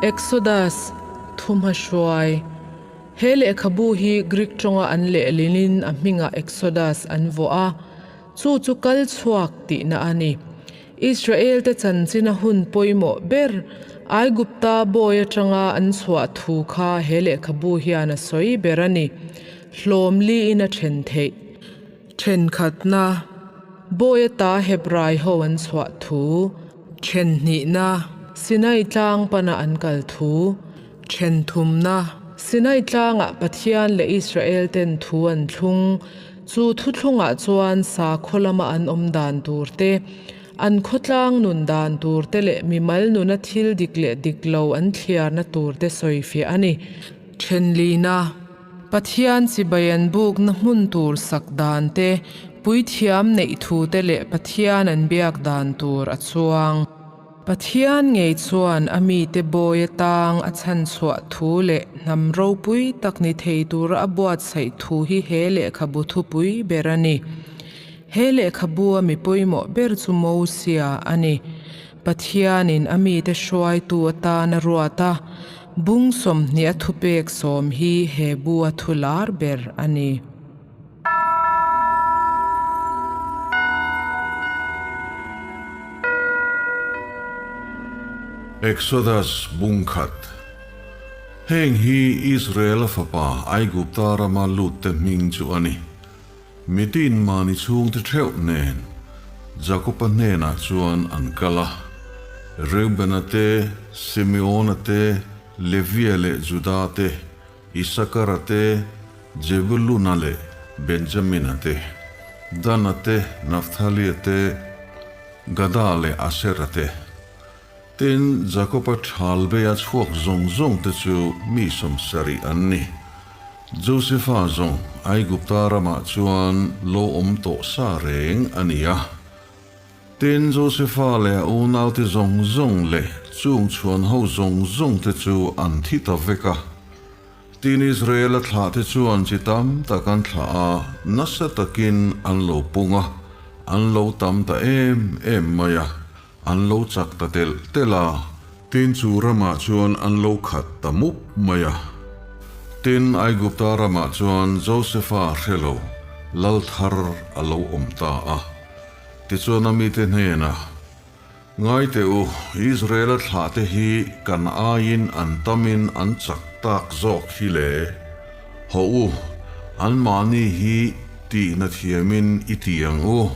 Exodus, Thumhmahruai. He lehkhabu hi Greek tawnga an lehlinin a hmingah Exodus an vuah a, chu chu kal chhuak tihna a ni. Israelte chanchina hun pawimawh ber, Aigupta bawi atanga an chhuah thu kha he lehkhabu hian a sawi ber a ni. Hlawm liin a then theih. Thenkhatna, Bawi ata Hebrai ho an chhuah thu. Thenhnihna, Sinai tlang pana an kal thu. Thenthumna, Sinai tlangah Pathian leh Israel ten thu an thlung. Chu thuthlungah chuan sakhaw lama an awm dan tur te, an khawtlang nun dan tur te leh mimal nuna thil dik leh dik lo an thliarna tur te sawifiah a ni. Thenlina, Pathian chibai an bukna hmun tur sak dan te, puithiam neih thu te leh Pathian an biak dan tur a chuang. Pathian ngei chuan a mite bawi atang a chhanchhuah thu leh hnam ropui tak ni thei tura a buatsaih thu hi he lehkhabu thupui ber a ni. He lehkhabu a mi pawimawh ber chu Mosia a ni. Pathianin a mite hruaitu atan a ruat a, bung 20 a thupek sawm hi he bu a thu lar ber a ni. Exodus bung khat. Heng hi Israela fapa Aigupta rama lutte hming chu a ni. Mitin mahni chhungte theuh nen Jakoba hnenah chuan an kal a, Reubena te, Simeona te, Levia leh Juda te, Isakara te, Jebuluna leh Benjamina te, Dana te, Nafthalia te, Gada leh Asera te. Tin, Jakoba ṭhalbeia chhuak zawng zawng te chu mi 70 an ni. Josefa zawng Aigupta ramah chuan lo awm tawh sa reng a ni a. Tin, Josefa leh a unaute zawng zawng leh chung chhuan ho zawng zawng te chu an thi ta vek a. Tin, Israela thlah te chuan chi tam tak an thlah a, nasa takin an lo pung a, an lo tam ta em em mai a. An lo chak ta telh telh a. Tin chu ramah chuan an lo khat ta mup mai a. Tin Aigupta ramah chuan Josefa hre lo lal thar a lo awm ta a. Tichuan a mite hnenah, Ngai teh u, Israela thlahte hi kan aiin an tamin an chak tak zawk hi le. Hawh u, anmahni hi tihna thiamin i ti ang u.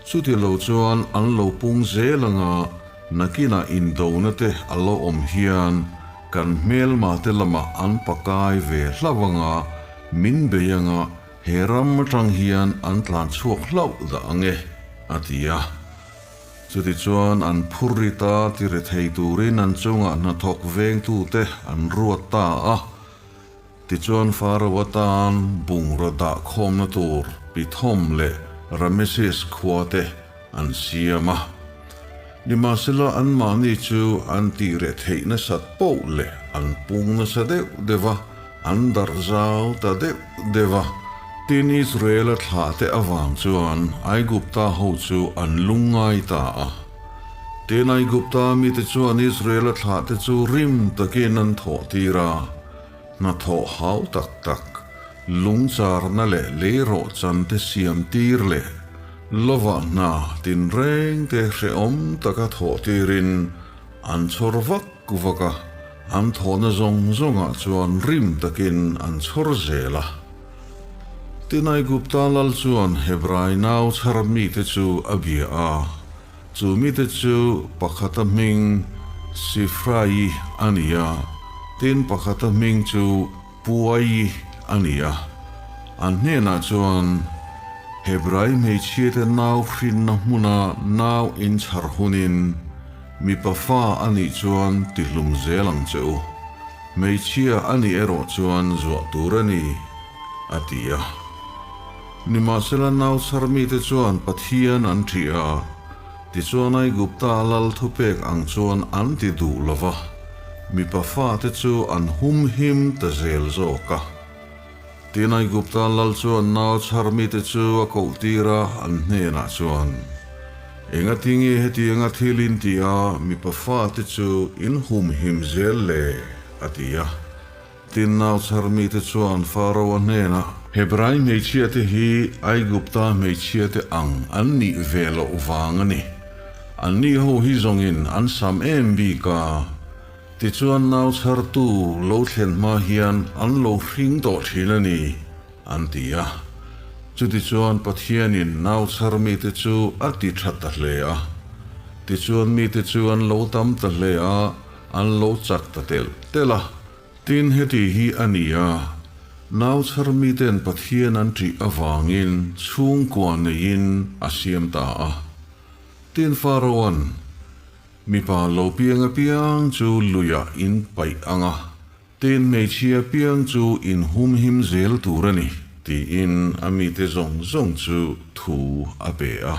Chuti lo chuan an lo pung zel anga nakinah indona te a lo awm hian kan hmelma te lamah an pakai ve hlauh anga min bei anga he ram atang hian an tlan chhuak hlauh dah ang e, a ti a. Chuti chuan an phur rit a ti rethei turin an chungah hnathawk vengtute an ruat ta a. Tichuan Faro atan bungraw dah khawmna tur Pithom leh Rameses khua te an siam a. Nimahsela anmahni chu an tih reh theih nasat poh leh an pung nasa deuh deuh a, an darh zau ta deuh deuh a. Tin Israela thlah te avang chuan Aigupta ho chu an lungngai ta a. Tin Aigupta mite chuan Israela thlah te chu rim takin an thawh tir a. Hnathawh hau tak tak, lungcharna leh leirawh chan te siam tir leh lovah hna tinreng te hrehawm taka thawh tirin an chhawr vak vak a, an thawhna zawng zawngah chuan rim takin an chhawr zel a. Tin Aigupta lal chuan Hebrai nau chhar mite chu a bia a, Chu mite chu pakhata hming Sifrai a ni a, tin pakhata hming chu Puai a ni a. An hnenah chuan, Hebrai hmeichhiate nau hrinna hmuna nau inchhar hunin mipa fa a nih chuan tihlum zel ang che u. Hmeichhia a nih erawh chuan zuah tur a ni, a ti a. Nimahsela nau chhar mite chuan Pathian an ṭih a, tichuan Aigupta lal thupek ang chuan an ti duh lo va, mipa fate chu an humhim ta zel zawk a. Tin Aigupta lal chuan nau chhar mite chu a kohtir a, an hnenah chuan, Engatinge hetianga thil in tih a, mipa fate chu in humhim zel le? a ti a. Tin, nau chhar mite chuan Pharaoh-a hnenah, Hebrai hmeichhiate hi Aigupta hmeichhiate ang an nih ve loh vang a ni. Anni ho hi zawngin an sam em bik a. Tichuan nau chhartu lo thlen hma hian an lo hring tawh thin a ni, an ti a. Chutichuan Pathianin nau chhar mite chu a ti tha ta hle a. Tichuan mite chu an lo tam ta hle a, an lo chak ta telh telh a. Tin, heti hi a ni a, nau chhar miten Pathian an ṭih avangin chhungkua neiin a siam ta a. Tin, Pharaoh-a'n, Mipa lo piang apiang chu luiah in paih ang a, tin hmeichhia piang chu in humhim zel tur a ni, tiin a mite zawng zawng chu thu a pe a.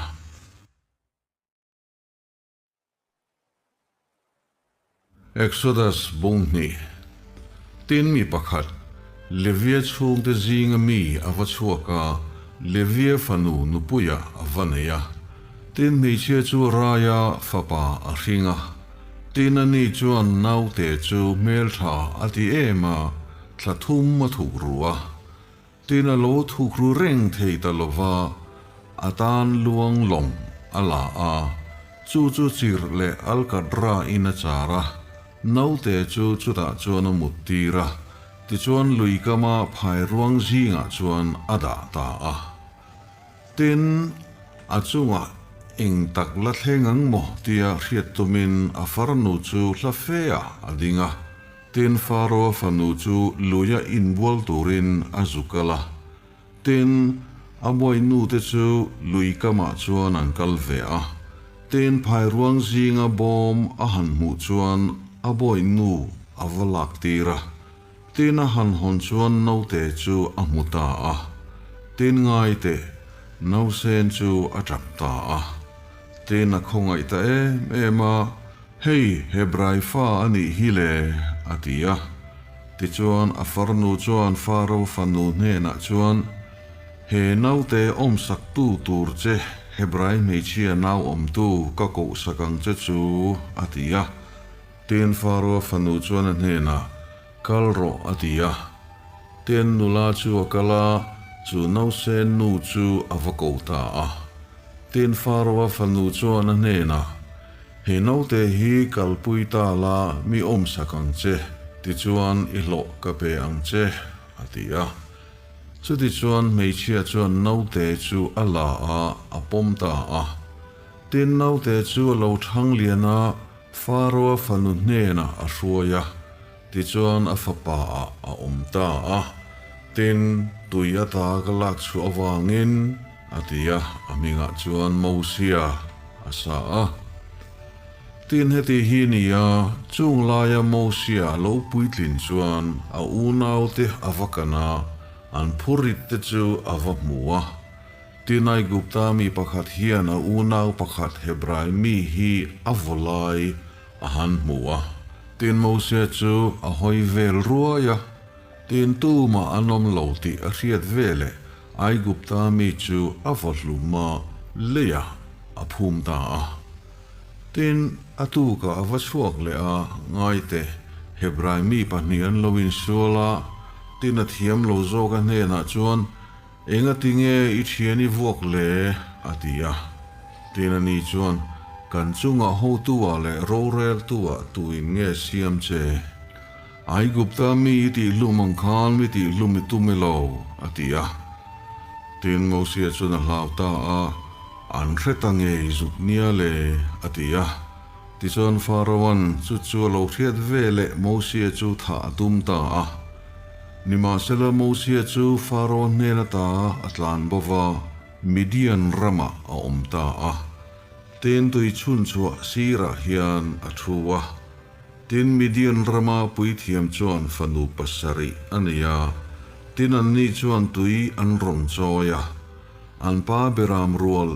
Exodus bung hnih, Tin mi pakhat, Levia chhungte zinga mi a va chhuak a, Levia fanu nupuia a va nei a. Tin hmeichhia chu raia fapa a hring a. Tin ani chuan naute chu hmeltha a ti em a, thla thum a thuk ru a. Tin a lo thuk ru reng thei ta lo va, a tan luang lawng a la a, chu chu chirh leh alkatra in a char a, naute chu chutah chuan a mut tir a, tichuan lui kama phai ruang zingah chuan a dah ta a. Tin, a chungah eng tak la thleng ang maw tia hriat tumin a farnu chu hla fe ah a ding a. Tin, Pharaoh-a fanu chu luia inbual turin a zu kal a. Tin, a bawihnute chu lui kamah chuan an kal ve a. Tin, phairuang zinga bawm a han hmuh chuan a bawihnu a va lak tir a. Tin a han hawn chuan naute chu a hmu ta a, tin ngaite nausen chu a tap ta a. Tin a khawngaih ta em em a, Hei Hebrai fa a nih hi le, a ti a. Tichuan a farnu chuan Faro fanu hnenah chuan, He naute awmsaktu tur che Hebrai hmeichhia nau awmtu ka kohsak ang che chu, a ti a. Tin Faroa fanu chuan a hnenah, Kal rawh, a ti a. Tin nula chu a kal a, chu nausen nu chu a va ko ta a. Tin Faroa fanu chuan a hnenah, He naute hi kalpui ta la, mi awmsak ang che, tichuan i hlawh ka pe ang che, a ti a. Chutichuan hmeichhia chuan naute chu a la a, a pawm ta a. Tin naute chu a lo thang lian a, Pharaoh-a fanu hnenah a hruai a, tichuan a fapa ah a awm ta a. Tin, tui ata ka lak chhuah avangin, a ti a, a hmingah chuan Mosia a sa a. Tin, heti hi ni a, chung laia Mosia a lo puitlin chuan a unaute a va kan a, an phurit te chu a va hmu a. Tin, Aigupta mi pakhat hian a unau pakhat Hebrai mi hi a vaw lai a han hmu a. Tin, Mosia chu a hawi vel ruai a, tin tumah an awm lo tih a hriat veleh Aigupta mi chu a vaw hlum a, leiah a phum ta a. Tin, a tukah a va chhuak leh a, Ngaite, Hebrai mi pahnih an lo insual a, tin a thiam lo zawk a hnenah chuan, Engatinge i thian i vuak le? a ti a. Tin ani chuan, Kan chungah hotu-ah leh roreltu-ah tuin nge siam che? Aigupta mi i tihhlum ang khan mi tihhlum i tum elo? a ti a. Tin Mosia chuan a hlau ta a, An hre ta ngei zuk nia le? a ti a. Tichuan Pharaoh-a'n chu chu a lo hriat ve leh Mosia chu thah a tum ta a. Nimahsela Mosia chu Pharaoh hnen ata a tlan bo va, Midian ramah a awm ta a. Tin tui chhun chhuah sirah hian a thu a. Tin Midian rama puithiam chuan fanu pasarih a nei a, tin anni chuan tui an rawn chawi a. An pa beram rual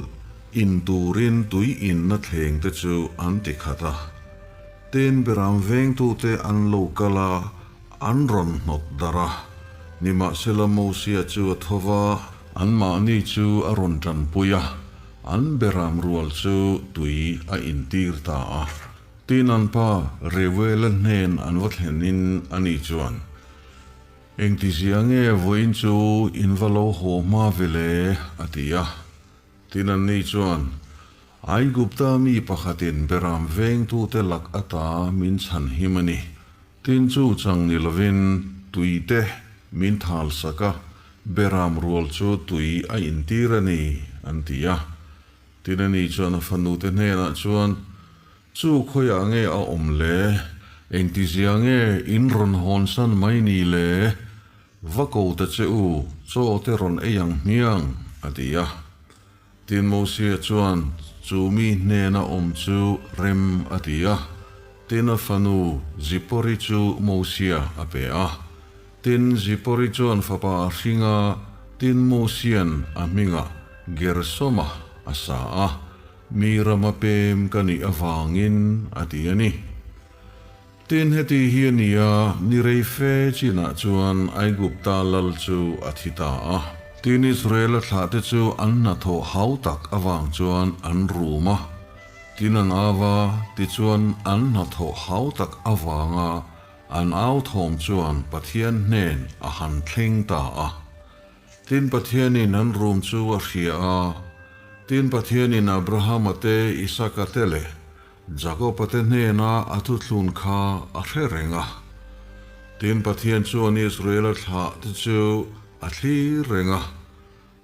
in turin tui inna thleng te chu an ti khat a. Tin beram vengtute an lo kal a, An rawn hnawt darh a, nimahsela Mosia chu a tho va. Anmahni chu a rawn tanpui a. An beram rual chu tui a intir ta a. Tin an pa Reuela hnen an va thlenin ani chuan, Engtizia nge vawiin chu in va lo haw hma ve le? a ti a. Tin anni chuan, Aigupta mi pakhatin beram vengtute lak ata min chhan him a ni. Tin chu chang ni lovin tui te min thal sak a, beram rual chu tui a intir a ni, an ti a. Tin ani chuan a fanute hnenah chuan, Chu khawiah nge a awm le? Engtizia nge in rawn hawnsan mai ni le? Va ko ta che u, chaw te rawn ei ang hmiang, a ti a. Tin Mosia chuan chu mi hnena awm chu rem a ti a. Tin a fanu Zipori chu Mosia a pe a. Tin Zipori chuan fapa a hring a, tin Mosia'n a hmingah Gersoma a sa a, Mi rama pem ka nih avangin a ti a ni. Tin, heti hi a ni a, ni rei fe chinah chuan Aigupta lal chu a thi ta a. Tin, Israela thlahte chu an hnathawh hau tak avang chuan an rum a. Tin, an au a, tichuan an hnathawh hau tak avanga an au thawm chuan Pathian hnen a han thleng ta a. Tin, Pathianin an rum chu a hria a. Tin, Pathianin Abrahama te, Isaka te leh Jakoba te hnena a thuthlun kha a hre reng a. Tin, Pathian chuan Israela thlah te chu a thlir reng a.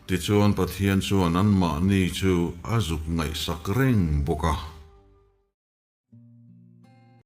Tichuan, Pathian chuan anmahni chu a zuk ngaihsak reng bawk a.